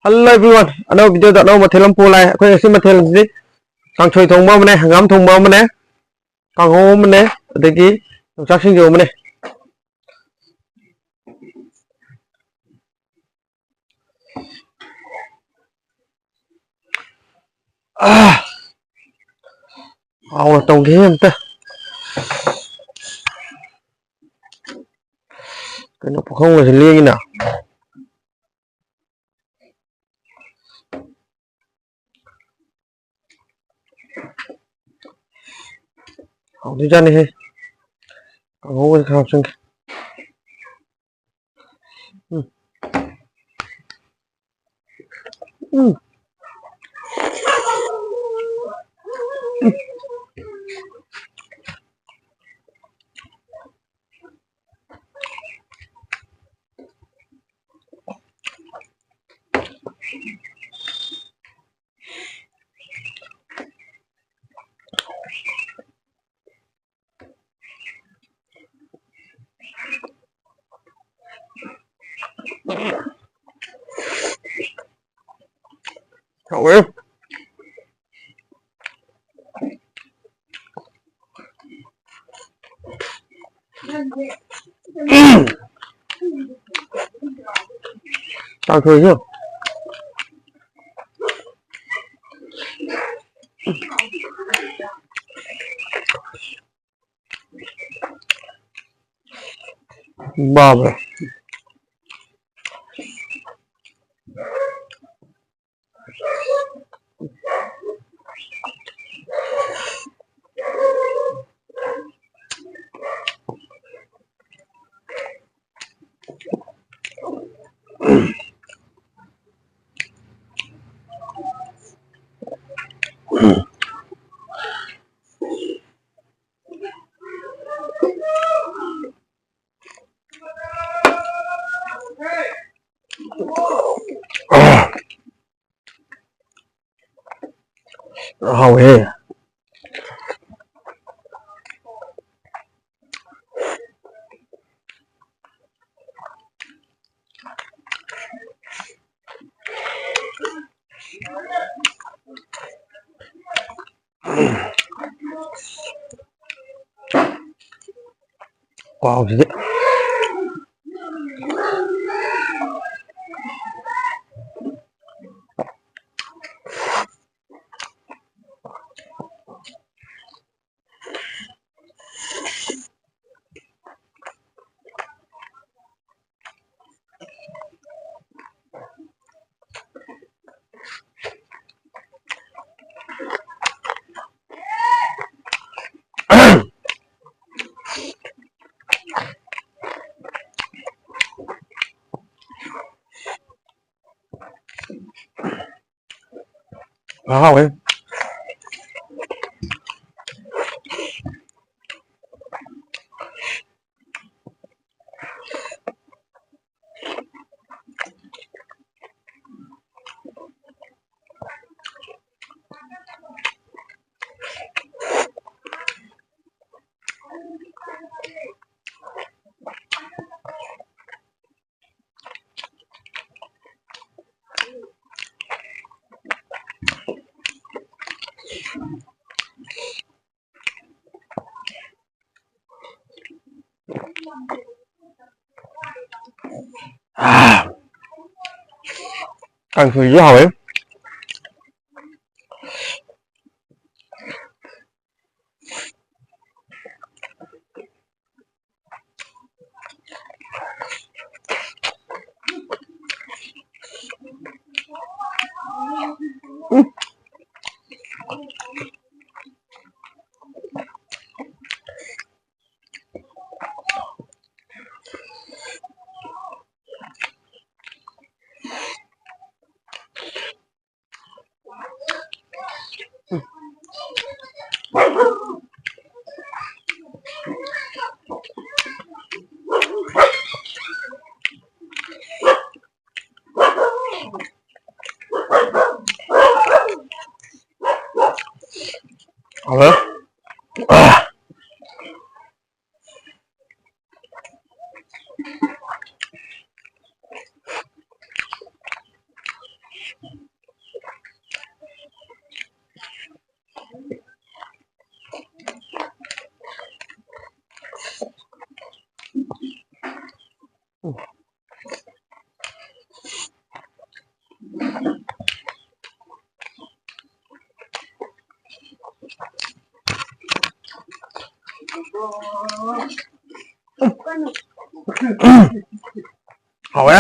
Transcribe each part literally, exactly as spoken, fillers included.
Hello everyone, ꯑꯅꯧꯕ video ꯗ ꯑꯅꯧꯕ ꯃꯊꯦꯜ ꯑꯃ ꯄꯨꯔ ꯂꯥꯛꯑꯦ꯫ ꯑꯩꯈꯣꯏ ꯉꯁꯤ ꯃꯊꯦꯜꯁꯤꯗꯤ ꯀꯥꯡꯁꯣꯏ ꯊꯣꯡꯕ ꯑꯃꯅꯦ, ꯍꯪꯒꯥꯝ ꯊꯣꯡꯕ ꯑꯃꯅꯦ, ꯀꯥꯡꯍꯧ ꯑꯃꯅꯦ, ꯑꯗꯒꯤ ꯌꯣꯡꯆꯥꯛ ꯁꯤꯡꯖꯨ ꯑꯃꯅꯦ꯫ ꯑꯥ! ꯍꯥꯎꯅ ꯇꯧꯒꯦ ꯑꯝꯇ꯫ ꯀꯩꯅꯣ, ꯄꯨꯈꯝꯒꯁꯦ ꯂꯦꯡꯉꯤꯅ꯫ ꯍꯥꯎꯗꯣꯏꯖꯥꯠꯅꯤꯍꯦ꯫ ꯀꯥꯡꯍꯧꯒꯁꯦ ꯈꯔ ꯍꯥꯞꯆꯤꯟꯒꯦ꯫ ꯎꯝ꯫ ꯎꯝ꯫ ꯍꯥꯎꯋꯦ꯫ ꯎꯝ꯫ ꯀꯥꯡꯁꯣꯏꯁꯨ꯫ ꯕꯥꯕ꯭ꯔꯦ꯫ ꯍꯥꯎꯋꯦꯍꯦ꯫ ꯈꯨꯍꯥꯎꯁꯤꯗꯤ꯫ ꯍꯥꯎꯋꯦ꯫ ꯀꯥꯡꯁꯣꯏꯁꯨ ꯍꯥꯎꯋꯦ꯫ ꯍꯥꯎꯋꯦ꯫ ꯍꯥꯎꯋꯦ꯫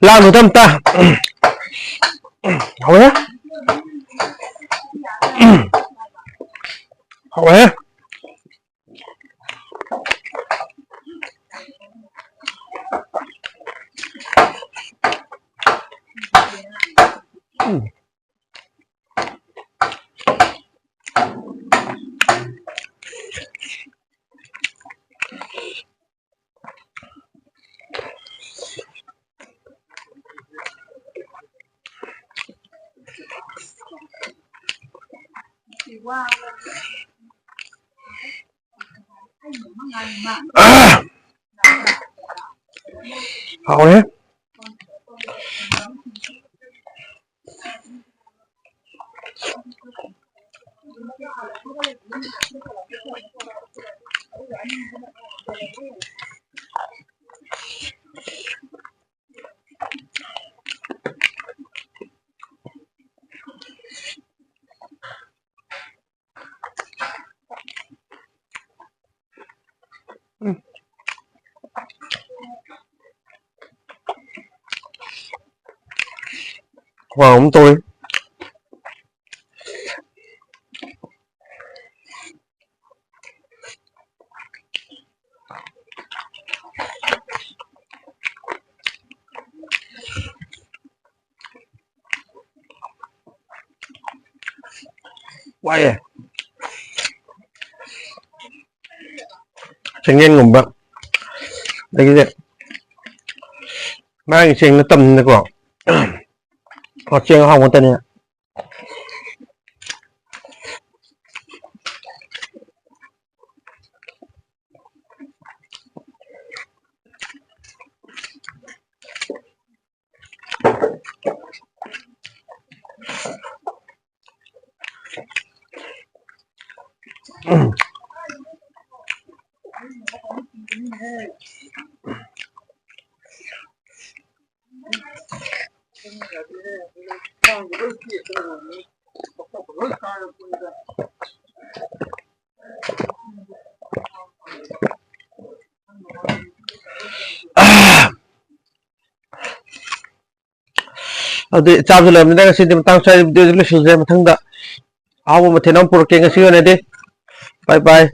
ꯂꯥꯡꯅꯨꯗ ꯑꯝꯇ꯫ ꯍꯥꯎꯋꯦ꯫ ꯍꯥꯎꯋꯦ꯫ ꯎꯝ꯫ ꯍꯥꯎꯔꯦ꯫ ꯎꯝ꯫ ꯈ꯭ꯋꯥꯡ ꯑꯃ ꯇꯧꯔꯤ꯫ ꯋꯥꯏꯌꯦ꯫ ꯆꯦꯡꯌꯦꯟꯒꯨꯝꯕ, ꯑꯗꯒꯤꯗꯤ ꯃꯔꯥꯡ ꯆꯦꯡ ꯅꯠꯇꯕꯅꯤꯅꯀꯣ, ꯑꯣ, ꯆꯦꯡ ꯑꯍꯥꯎꯕ ꯉꯥꯛꯇꯅꯦ꯫ ꯑꯗꯨꯗꯤ ꯆꯥꯕꯁꯨ ꯂꯩꯔꯕꯅꯤꯅ ꯉꯁꯤꯗꯤ ꯃꯇꯥꯡ ꯁ꯭ꯋꯥꯏꯗ video ꯁꯤ ꯂꯣꯏꯁꯤꯟꯖꯔꯦ꯫ ꯃꯊꯪꯗ ꯑꯍꯥꯎꯕ ꯃꯊꯦꯜ ꯑꯃ ꯄꯨꯔꯛꯀꯦ꯫ ꯉꯁꯤꯒꯤ ꯑꯣꯏꯅꯗꯤ bye bye꯫